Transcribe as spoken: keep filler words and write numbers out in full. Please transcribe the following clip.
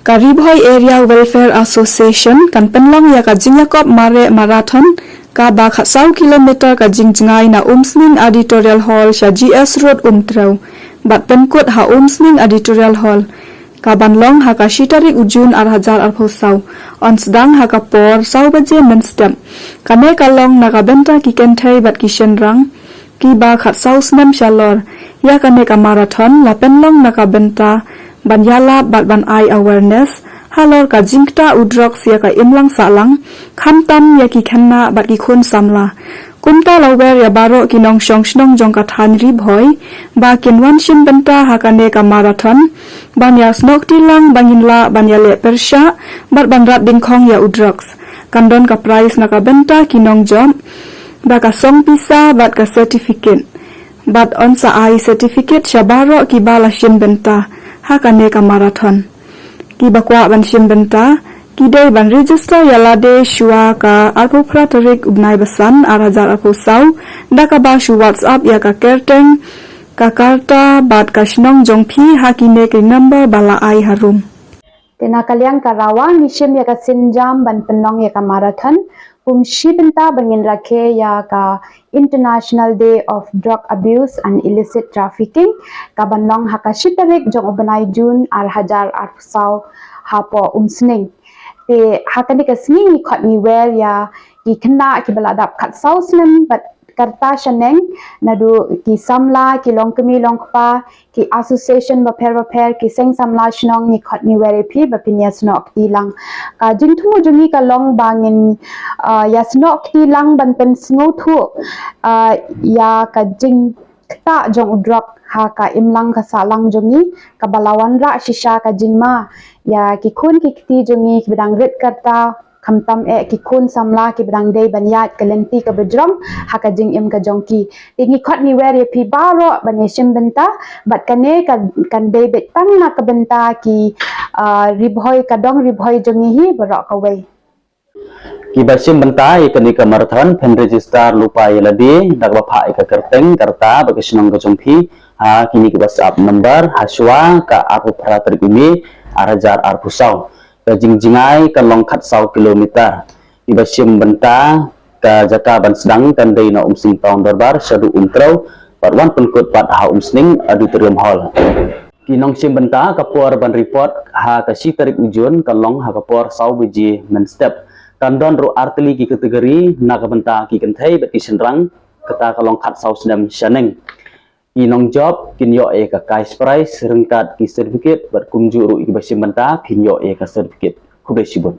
Ka Ri Bhoi Area Welfare Association kan pynlong ïa ka jingïakop mareh marathon kaba khatsaw kilometer ka jingjngai na Umsning Auditorial Hall sha G S Road Umtrew bad pynkut ha Umsning Auditorial Hall, kaban long ha ka shi tarik u Jun ar hajar arphew saw, yn sdang ha ka por saw baje mynstep. Kane ka long na ka bynta ki kynthei bad ki shynrang kiba khatsaw snem shalor. Ïa kane ka marathon la pynlong na ka bynta ban ïalap bad ban ai awareness halor ka jingktah u drugs ïa ka imlang sahlang, khamtam ïa ki khynnah bad ki khun samla. Kumta la wer ïa baroh ki nongshong shnong jong ka thaiñ Ri Bhoi ba kin wan shim bynta ha kane ka marathon ban ïasnoh kti lang ba ngin lah ban ïaleh pyrshah bad ban rat dyngkhong ïa u drugs. Kan don ka prize na ka bynta ki nongjop da ka song pisa bad ka certificate. Bad yn sa ai certificate sha baroh kiba la shim bynta ha kane ka marathon. Kiba kwah ban shim bynta ki dei ban register ïa lade shuwa ka arphew phra tarik u bnai ba san ar hajar arphew saw da kaba shu WhatsApp ïa ka kyrteng, ka karta bad ka shnong jong phi ha kine ki number ba la ai harum. Te na ka liang ka Rawang ngi shim ïa ka sienjam ban pynlong ïa ka marathon kum shi bynta ba ngin rakhe ïa ka International Day of Drug Abuse and Illicit Trafficking, kaban long ha ka shi tarik jong u bnai Jun ar hajar arphew saw hapoh Umsning. Te ha kane ka sngi ngi khot ngi wer ïa ki khynnah kiba la dap khatsaw snem bad ka rta shaneng, naduh ki samla, ki longkmie longkpa, ki association bapher bapher, ki seng samla shnong, ngi khot ngi wer ïa phi ba phin ïasnoh kti lang. Ka jingthmu jong ngi ka long ba ngin, ah, ïasnoh kti lang ban pynsngewthuh, ah, ïa ka jingktah jong u drug ha ka imlang ka sahlang jong ngi, kaba la wanrah shisha ka jingma ïa ki khun ki kti jong ngi kiba dang rit ka rta, khamtam eh ki khun samla kiba dang dei ban ïaid ka lynti kaba jrong ha ka jingim ka jong ki. Te ngi khot ngi wer ïa phi baroh ban ïashim bynta bad kane kan, kan dei beit tang na ka bynta ki, ah, Ri Bhoi, ka dong Ri Bhoi jong ngi hi baroh kawei. Kiba shim bynta ïa kane ka marathon phin register lypa ïa lade da kaba phah ïa ka kyrteng, ka rta bad ka shnong ka jong phi ha kine ki WhatsApp number ha shuwa ka arphew phra tarik u Mei ar hajar arphew saw. Ka jingjngai kan long khatsaw kilometer. Kiba shim bynta, ka jaka ban sdang kan dei na Umsning Town Dorbar shaduh Umtrew bad wan pynkut pat ha Umsning Auditorium Hall. Ki nongshim bynta, ka por ban report ha ka shi tarik u Jun kan long ha ka por saw baje mynstep. Kan don ruh artylli ki category na ka bynta ki kynthei bad ki shynrang, kata ka long khatsaw snem shaneng. Ki nongjop kin ïoh ïa ka cash prize ryngkat ki certificate bad kumjuh ruh kiba shim bynta kin ïoh ïa ka certificate. Khublei shibun.